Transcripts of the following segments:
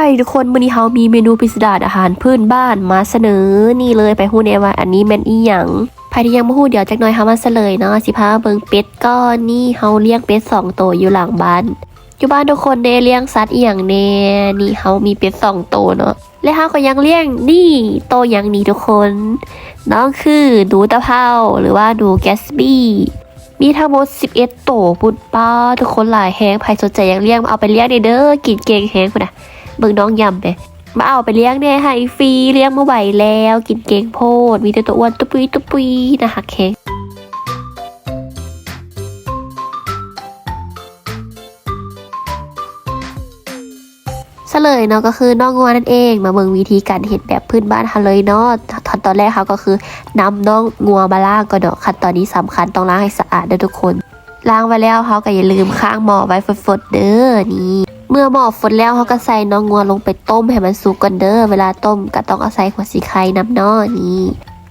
ໄປທຸກຄົນ ມື້ນີ້ເຮົາມີເມນູພິສະດານອາຫານພື້ນບ້ານມາສະເໜີ ນີ້ເລີຍ ໄປຮູ້ແດ່ວ່າອັນນີ້ແມ່ນອີ່ຫຍັງ? ໃຜທີ່ຍັງບໍ່ຮູ້ ດຽວຈັກໜ່ອຍເຮົາມາສະເຫຼີຍເນາະ. ຊິພາເບິ່ງເປັດກ່ອນ ນີ້ເຮົາລ້ຽງເປັດສອງໂຕຢູ່ຫຼັງບ້ານ. ຢູ່ບ້ານທຸກຄົນເດ້ລ້ຽງສັດອີ່ຫຍັງແດ່? ນີ້ເຮົາມີເປັດສອງໂຕເນາະ ແລະເຮົາກໍຍັງລ້ຽງ ນີ້ ໂຕຫຍັງນີ້ທຸກຄົນ? ນ້ອງຄືໜູຕາເພົາ ຫຼືວ່າໜູແກັດສະບີ ມີທັງໝົດສິບເອັດໂຕພຸ້ນ. ປ້າ ທຸກຄົນຫຼາຍແຮງ ໃຜສົນໃຈຢາກລ້ຽງ ເອົາໄປລ້ຽງແດ່ເດີ ກິນເກັ່ງແຮງພຸ້ນນະ. ເບິ່ງນ້ອງຫຍ້ຳແດ່ ມາເອົາໄປລ້ຽງແດ່ ໃຫ້ຟຣີ ລ້ຽງບໍ່ໄຫວແລ້ວ ກິນເກັ່ງໂພດ ມີແຕ່ໂຕອ້ວນຕຸປຸຍຕຸປຸຍ ໜ້າຮັກແຮງ. ສະເຫຼີຍເນາະ ກໍຄືນ້ອງງົວນັ້ນເອງ. ມາເບິ່ງວິທີການເຮັດແບບພື້ນບ້ານເຮົາເລີຍເນາະ. ຂັ້ນຕອນແລກເຮົາກໍຄືນຳນ້ອງງົວມາລ້າງກ່ອນເນາະ. ຂັ້ນຕອນນີ້ສຳຄັນ ຕ້ອງລ້າງໃຫ້ສະອາດເດີທຸກຄົນ. ລ້າງໄວ້ແລ້ວເຮົາກໍຢ່າລືມຄ້າງໝໍ້ໄວ້ຟົດໆເດີ. ນີ້ ເມື່ອໝໍ້ຟົດແລ້ວ ເຮົາກໍໃສ່ນ້ອງງົວລົງໄປຕົ້ມໃຫ້ມັນສຸກກ່ອນເດີ. ເວລາຕົ້ມກໍຕ້ອງເອົາໃສ່ຫົວສີໄຄນຳເນາະ. ນີ້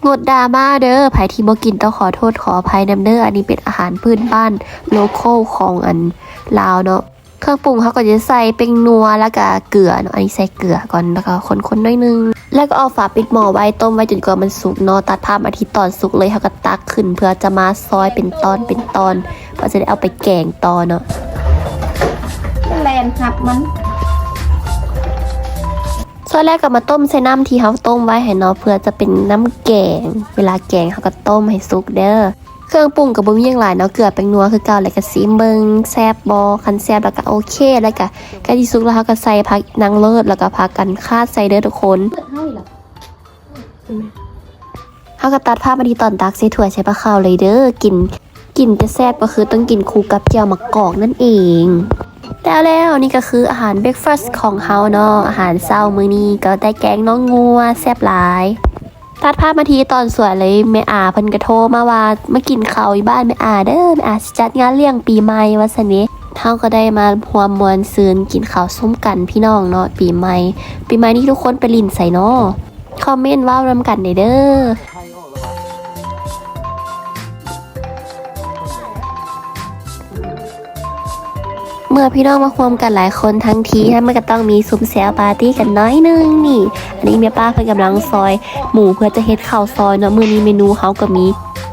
ງົດດຣາມາເດີ ໃຜທີ່ບໍ່ກິນຕ້ອງຂໍໂທດຂໍອະໄພນຳເດີ. ອັນນີ້ເປັນອາຫານພື້ນບ້ານ ໂລຄໍ ຂອງອັນລາວເນາະ. ເຄື່ອງປຸງເຮົາກໍຈະໃສ່ແປ້ງນົວ ແລ້ວກະເກືອເນາະ. ອັນນີ້ໃສ່ເກືອກ່ອນ ແລ້ວກໍຄົນໆໜ້ອຍໜຶ່ງ ແລ້ວກໍເອົາຝາປິດໝໍ້ໄວ້ ຕົ້ມໄວ້ຈົນກວ່າມັນສຸກເນາະ. ຕັດພາບມາທີ່ຕອນສຸກເລີຍ ເຮົາກໍຕັກຂຶ້ນເພື່ອຈະມາຊອຍເປັນຕອນເປັນຕອນ ເພື່ອຈະໄດ້ເອົາໄປແກງຕໍ່ເນາະ. ແລ່ນຮັບມັນ ສ່ວນແລກກໍມາຕົ້ມໃສ່ນ້ຳທີ່ເຮົາຕົ້ມໄວ້ຫັ້ນເນາະ ເພື່ອຈະເປັນນ້ຳແກງ. ເວລາແກງເຮົາກໍຕົ້ມໃຫ້ສຸກເດີ. ເຄື່ອງປຸງກໍບໍ່ມີຫຍັງຫຼາຍເນາະ ເກືອ ແປ້ງນົວຄືເກົ່າ ແລ້ວກໍຊີມເບິ່ງແຊບບໍ່ ຄັນແຊບແລ້ວກໍໂອເຄ ແລ້ວກໍໃກ້ທີ່ສຸກແລ້ວ ເຮົາກໍໃສ່ຜັກນາງເລີດ ແລ້ວກໍຜັກກັນຄາດໃສ່ເດີທຸກຄົນ. ເຮົາກໍຕັດພາບມາທີ່ຕອນຕັກໃສ່ຖ້ວຍໃສ່ພາເຂົ້າເລີຍເດີ. ກິນ ກິນຈະແຊບກໍຄືຕ້ອງກິນຄູ່ກັບແຈ່ວໝາກກອກນັ້ນເອງ. ແລ້ວໆ ນີ້ກໍຄືອາຫານເບຣກຟາສຂອງເຮົາເນາະ. ອາຫານເຊົ້າມື້ນີ້ກໍໄດ້ແກງໜໍ່ງົວ ແຊບຫຼາຍ. ຕັດພາບມາທີ່ຕອນສວຍເລີຍ ແມ່ອາເພິ່ນກໍໂທມາວ່າ ມາກິນເຂົ້າຢູ່ບ້ານແມ່ອາເດີ ແມ່ອາຊິຈັດງານລ້ຽງປີໃໝ່ວ່າຊັ້ນເດ. ເຮົາກໍໄດ້ມາຮ່ວມມ່ວນຊື່ນກິນເຂົ້າຊຸມກັນພີ່ນ້ອງເນາະ ປີໃໝ່. ປີໃໝ່ນີ້ທຸກຄົນໄປຫຼິ້ນໃສເນາະ? ຄອມເມັນເວົ້ານຳກັນແດ່ເດີ. ເມື່ອພີ່ນ້ອງມາຮ່ວມກັນຫຼາຍຄົນທັງທີ ມັນກໍຕ້ອງມີຊຸມແຊວປາຕີ້ກັນໜ້ອຍໜຶ່ງນີ້. ອັນນີ້ແມ່ປ້າເພິ່ນກຳລັງຊອຍໝູເພື່ອຈະເຮັດເຂົ້າຊອຍເນາະ. ມື້ນີ້ເມນູເຮົາກໍມີ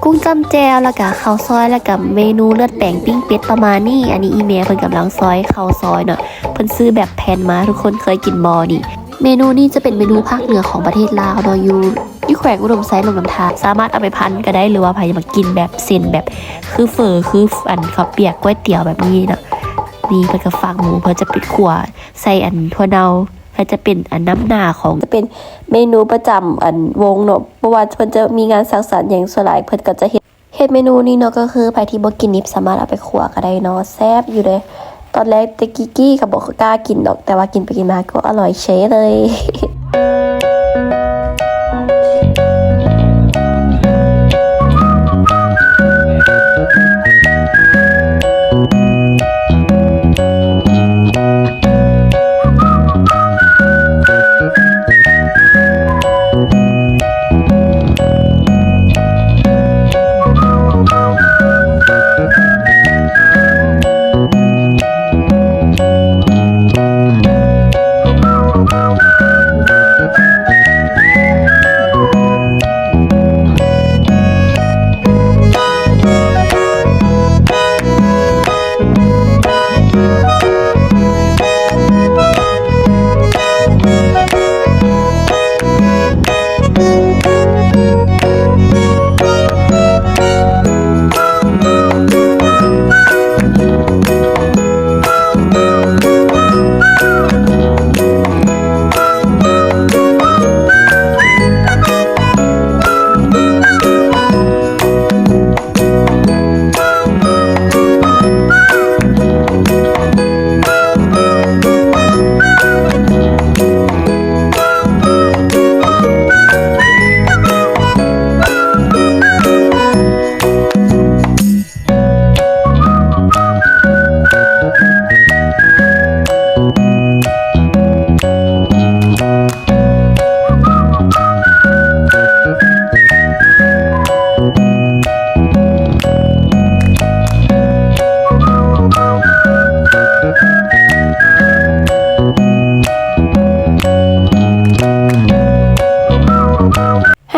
ກຸ້ງຈ້ຳແຈ່ວ ແລ້ວກະເຂົ້າຊອຍ ແລ້ວກະເມນູເລືອດແປງປີ້ງເປັດປະມານນີ້. ອັນນີ້ອີ່ແມ່ເພິ່ນກຳລັງຊອຍເຂົ້າຊອຍເນາະ ເພິ່ນຊື້ແບບແຜ່ນມາ. ທຸກຄົນເຄີຍກິນບໍ່ນີ້? ເມນູນີ້ຈະເປັນເມນູພາກເໜືອຂອງປະເທດລາວເນາະ ຢູ່ ຢູ່ແຂວງອຸດົມໄຊ ຫຼວງນ້ຳທາ ສາມາດເອົາໄປພັນກໍໄດ້ ຫຼືວ່າໃຜຢາກມາກິນແບບເສັ້ນ ແບບຄືເຝີ ຄືອັນເຂົ້າປຽກ ກ໋ວຍຕຽວແບບນີ້ເນາະ. ນີ້ເພິ່ນກໍຝາກໝູເພື່ອຈະໄປຂົ້ວໃສ່ອັນຖົ່ວເນົ່າ ກໍຈະເປັນອັນນຳໜ້າຂອງ ຈະເປັນເມນູປະຈຳອັນວົງເນາະ ບໍ່ວ່າເພິ່ນຈະມີງານສັງສັນຫຍັງ ສ່ວນຫຼາຍເພິ່ນກໍຈະເຮັດ ເຮັດເມນູນີ້ເນາະ ກໍຄືໃຜທີ່ບໍ່ກິນດິບສາມາດເອົາໄປຂົ້ວກໍໄດ້ເນາະ ແຊບຢູ່ເດ້. ຕອນແລກແຕ່ກີ້ໆກໍບໍ່ກ້າກິນດອກ ແຕ່ວ່າກິນໄປກິນມາກໍອະລ່ອຍເຊີຍເລີຍ.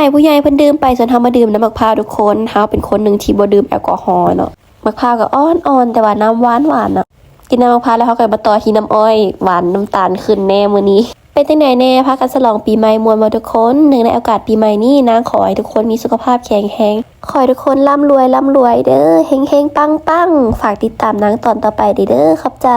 ໃຫ້ຜູ້ໃຫຍ່ເພິ່ນດື່ມໄປ ສ່ວນເຮົາມາດື່ມນ້ຳໝາກພ້າວທຸກຄົນ. ເຮົາເປັນຄົນໜຶ່ງທີ່ບໍ່ດື່ມແອລກໍຮໍເນາະ. ໝາກພ້າວກໍອ່ອນໆ ແຕ່ວ່ານ້ຳຫວານໆເນາະ. ກິນນ້ຳໝາກພ້າວແລ້ວ ເຮົາກໍມາຕໍ່ທີ່ນ້ຳອ້ອຍຫວານນ້ຳຕານຂຶ້ນແດ່ມື້ນີ້. ເປັນຈັ່ງໃດແດ່? ພາກັນສະຫຼອງປີໃໝ່ມ່ວນບໍ່ທຸກຄົນ? ເນື່ອງໃນໂອກາດປີໃໝ່ນີ້ ນາງຂໍໃຫ້ທຸກຄົນມີສຸຂະພາບແຂງແຮງ. ຂໍໃຫ້ທຸກຄົນລ່ຳລວຍ ລ່ຳລວຍເດີ. ເຮັງໆ ປັງໆ. ຝາກຕິດຕາມນາງຕອນຕໍ່ໄປເດີ. ຂອບໃຈ.